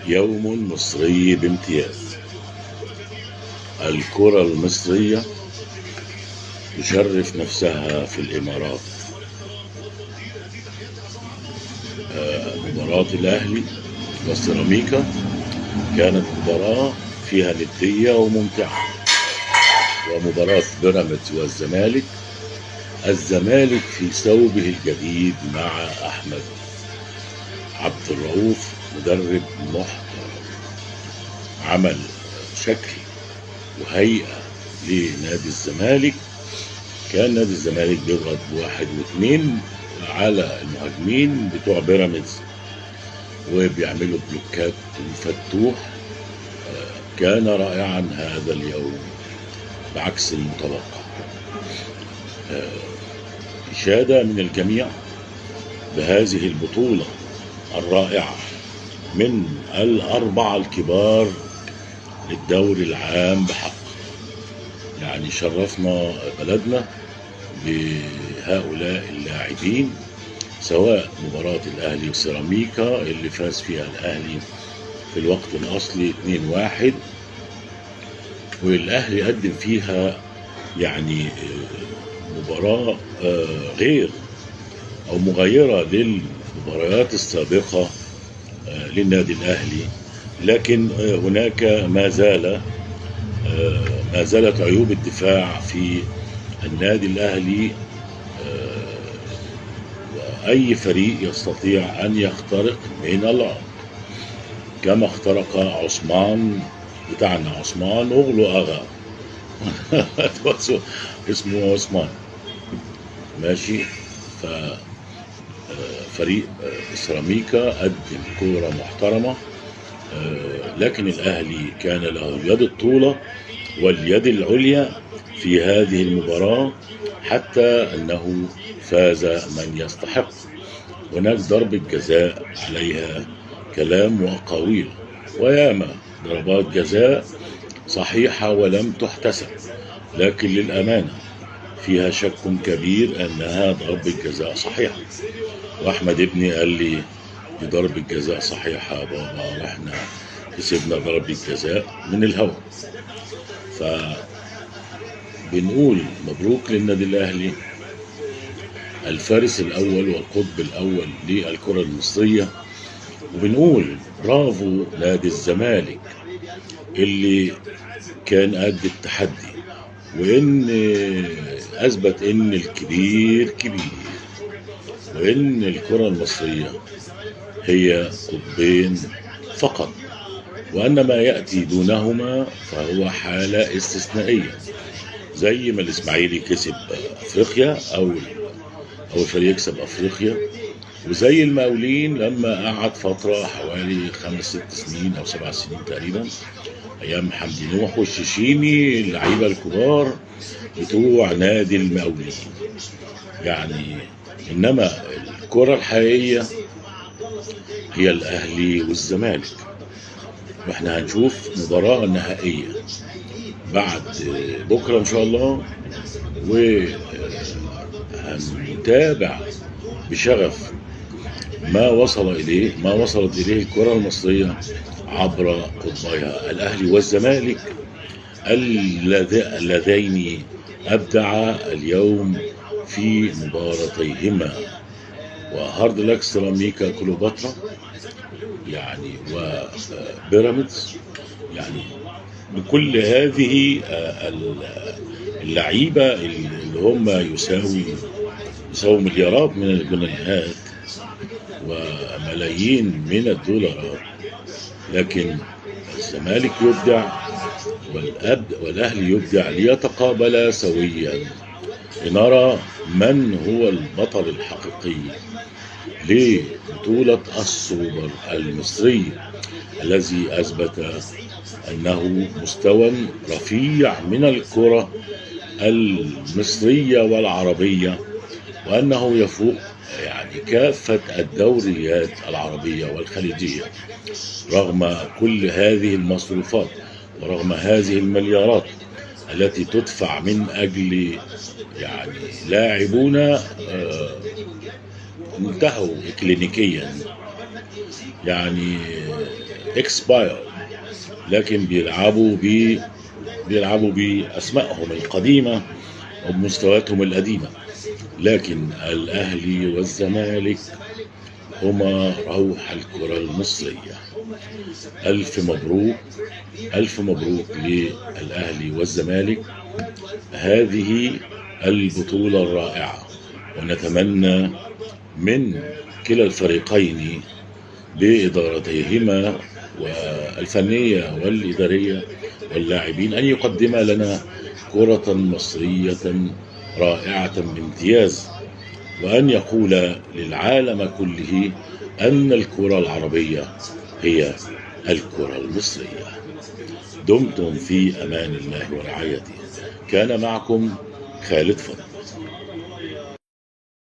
يوم مصري بامتياز. الكرة المصرية تشرف نفسها في الإمارات. مباراة الأهلي وسيراميكا كانت مباراة فيها ندية وممتعة، ومباراة بيراميدز والزمالك، الزمالك في ثوبه الجديد مع أحمد عبد الرؤوف، مدرب محترم، عمل شكل وهيئة لنادي الزمالك. كان نادي الزمالك بيضغط بواحد واثنين على المهاجمين بتوع بيراميدز وبيعملوا بلوكات وفتوح. كان رائعا هذا اليوم بعكس المتوقع. إشادة من الجميع بهذه البطولة الرائعة من الأربعة الكبار للدوري العام بحق. يعني شرفنا بلدنا بهؤلاء اللاعبين، سواء مباراة الأهلي وسيراميكا اللي فاز فيها الأهلي في الوقت الأصلي 2-1، والأهلي قدم فيها يعني مباراة غير أو مغايرة للمباريات السابقة للنادي الأهلي، لكن هناك ما زالت عيوب الدفاع في النادي الأهلي، وأي فريق يستطيع أن يخترق من العمق كما اخترق عثمان بتاعنا، عثمان أغلو أغا اسمه عثمان، ماشي. ففريق سيراميكا قدم كورة محترمة، لكن الأهلي كان له اليد الطولة واليد العليا في هذه المباراة، حتى أنه فاز من يستحق. هناك ضربة جزاء عليها كلام وأقاويل، وياما ضربات جزاء صحيحة ولم تحتسب، لكن للأمانة فيها شك كبير أنها ضربة جزاء صحيحة. وأحمد ابني قال لي دي ضربة جزاء صحيحة يا بابا، واحنا كسبنا ضربة جزاء من الهواء. فبنقول مبروك للنادي الأهلي، الفارس الأول والقطب الأول للكرة المصرية، وبنقول برافو نادي الزمالك اللي كان قد التحدي، وإن أثبت إن الكبير كبير، وإن الكرة المصرية هي قطبين فقط، وأن ما يأتي دونهما فهو حالة استثنائية، زي ما الإسماعيلي كسب أفريقيا أو الفريق يكسب أفريقيا، وزي المقاولين لما قعد فترة حوالي 5 6 سنين أو 7 سنين تقريبا، أيام حمدي نوح والشيشيني، اللعيبة الكبار بتوع نادي المقاولين. يعني إنما الكرة الحقيقية هي الأهلي والزمالك، واحنا هنشوف مباراة نهائية بعد بكرة إن شاء الله، وهنتابع بشغف ما وصلت إليه الكرة المصرية عبر قطبيها الأهلي والزمالك اللذين أبدعا اليوم في مباراتيهما. و hard luck سيراميكا كليوباترا يعني وبيراميدز، يعني بكل هذه اللعيبة اللي هم يساوي مليارات من الجنيهات وملايين من الدولارات، لكن الزمالك يبدع والأهلي يبدع ليتقابلا سويا لنرى من هو البطل الحقيقي لبطولة السوبر المصري الذي أثبت أنه مستوى رفيع من الكرة المصرية والعربية، وأنه يفوق يعني كافة الدوريات العربية والخليجية رغم كل هذه المصروفات ورغم هذه المليارات التي تدفع من أجل يعني لاعبون انتهوا كلينيكيا. يعني expire، لكن بيلعبوا بأسمائهم القديمة وبمستوياتهم القديمة. لكن الأهلي والزمالك هما روح الكرة المصرية. ألف مبروك، ألف مبروك للأهلي والزمالك هذه البطولة الرائعة، ونتمنى من كلا الفريقين بإدارتيهما والفنية والإدارية واللاعبين أن يقدم لنا كرة مصرية رائعة بامتياز، وأن يقول للعالم كله أن الكرة العربية هي الكرة المصرية. دمتم في أمان الله ورعايته. كان معكم خالد فضل.